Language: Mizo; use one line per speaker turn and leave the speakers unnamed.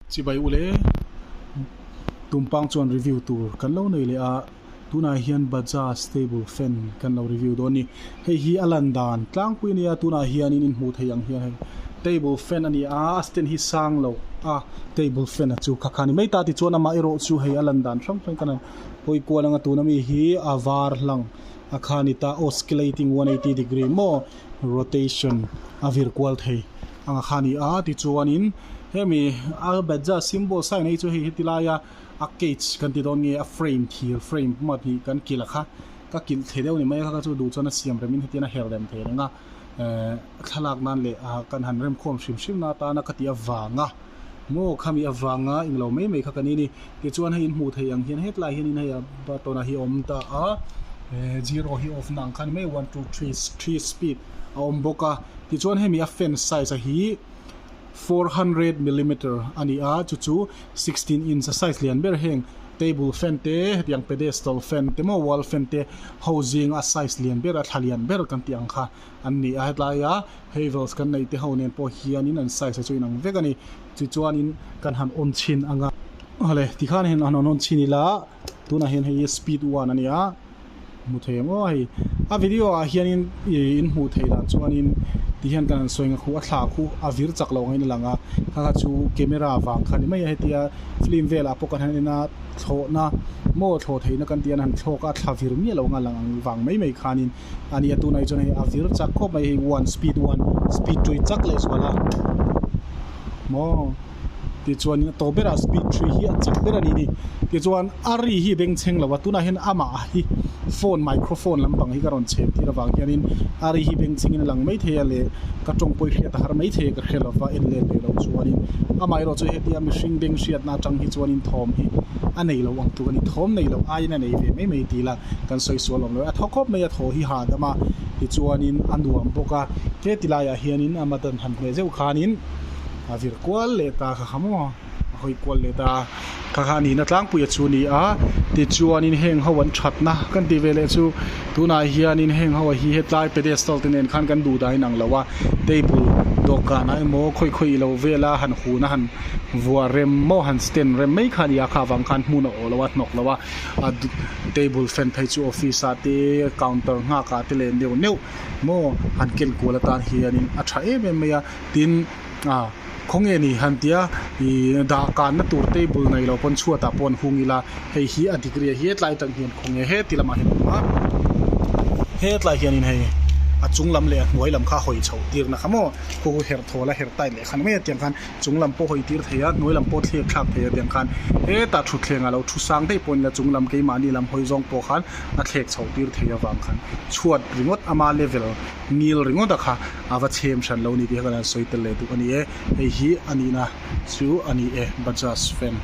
Chibai ule tumpang chuan review tur kan lo nei leh a tunah hian Bajaj table fan kan lo review dawn a ni hei hi a lan dan tlangpui a nia tunah hianin in hmuh theih ang hian hei table fan a ni a a stand hi sang lo a table fan a chu kha kha a ni mai ta tichuan amah erawh chu hei a lan dan hrang hrang kan han hawi kual anga tuna mi hi a var hlang a kha a ni ta oscillating 180 degree maw rotation a vir kual thei anga kha a ni a tichuanin hemi a Bajaj symbol sign hi chu hei heti laia a cage kan ti dawn nge a frame thir frame puma tih kan kilh a kha ka kilh thei deuh a ni mai a kha chu duh chuan a siam remin hetiang a her rem thei reng a ehh thlalak nan leh ah kan han remkhawm hrim hrim na atana ka tih avanga maw khami avanga englo mai mai kha ka ni a ni tichuan hei in hmuh theih ang hian hetlai hianin hei a button ah hi a awm ta a ehh zero hi off na ang kha a ni mai 1 2 3 3 speed a awm bawk a tichuan hemi a fan size a hi 400 millimeter a ni a chu chu 16 inch a size lian ber heng table fan te hetiang pedestal fan te maw wall fan te ho zinga a size lian ber a thla lian ber kan tih ang kha an ni a helaia Havells kan neih te ho nen pawh hianin an size a chu inang vek a ni tichuanin kan han on chhin ang a awle tikhan hian han on chhin ila tunah hian hei speed one a ni a hmu thei ang aw hei a video ah hianin ih in hmuh theih dan chuanin ti hian kan han sawi ang a khu a thla khu a vir chak lo angin a lang a kha kha chu camera vang kha a ni mai a hetia film velah pawh kan han en a thlawhna maw thlawh theihna kan tih a han thlawk a thla vir miah lo anga lang ang vang mai mai khanin a ni a tunah hi chuan hei a vir chak khawp mai hei one speed one speed tui chak leh zual a maw tichuanin a tawp berah speed three hi a chak ber a ni ni tichuan a ri hi bengchheng lo a tunah hian amah hi phone microphone lampang hi ka rawn chhem tir avang hianin a ri hi bengchhengin a lang maithei a leh ka tawng pawh i hriat a har maithei a ka hre lova en let leh loh chuanin amaherawh chu hetia mihring beng hriatna atang hi chuanin thawm hi a nei lo ang tluk a ni thawm nei loh aiin a nei ve mai mai tih la kan sawi sual awm lo a thaw khawp mai a thaw hi hahdam a tichuanin a nuam bawk a he ti laiah hianin a mutton han hmeh zeuh khanin a vir kual leh ta kha kha maw a hawi kual leh ta kha kha a nihna tlangpui a chu a ni a tichuanin heng ho an thatna kan tih ve leh chu tunah hianin heng ho hi hetlai pedestal te nen khan kan duh dan inang lo a table dawhkanah emaw khawi khawi ilo vela han hun a han vuah rem maw han stand rem mai kha a ni a kha avang khan hmun a awh lo a hnawk lo a a table fan phei chu office ah te counter nghak ah te leh neuh neuh maw han ken kual atan hianin a tha em em mai a tin ah khawnge ni han tia ih dah kanna tur table nei lo pawn chhuat ah pawh an hung ila hei hi a degree a hi hetlai atang hian khawnge heti lamah hian a awm a hetlai hianin hei a chung lam leh a hnuai lam kha a hawi chhoh tirna kha maw khu khu herh thawl a herh tight leh khan mai a tiang khan chung lam pawh hawi tir thei a hnuai lam pawh thlek thlak thei a tiang khan hetah thutthleng ah lo thu sang daih pawh nila chung lam keimahni lam hawi zawng pawh khan a thlek chhoh tir thei avang khan chhuat ringawt ama level ngil ringawt a kha a va chhem hran lo a ni tih kha kan han sawi tel leh duh a ni e hei hi a nihna chu a ni e Bajaj fan.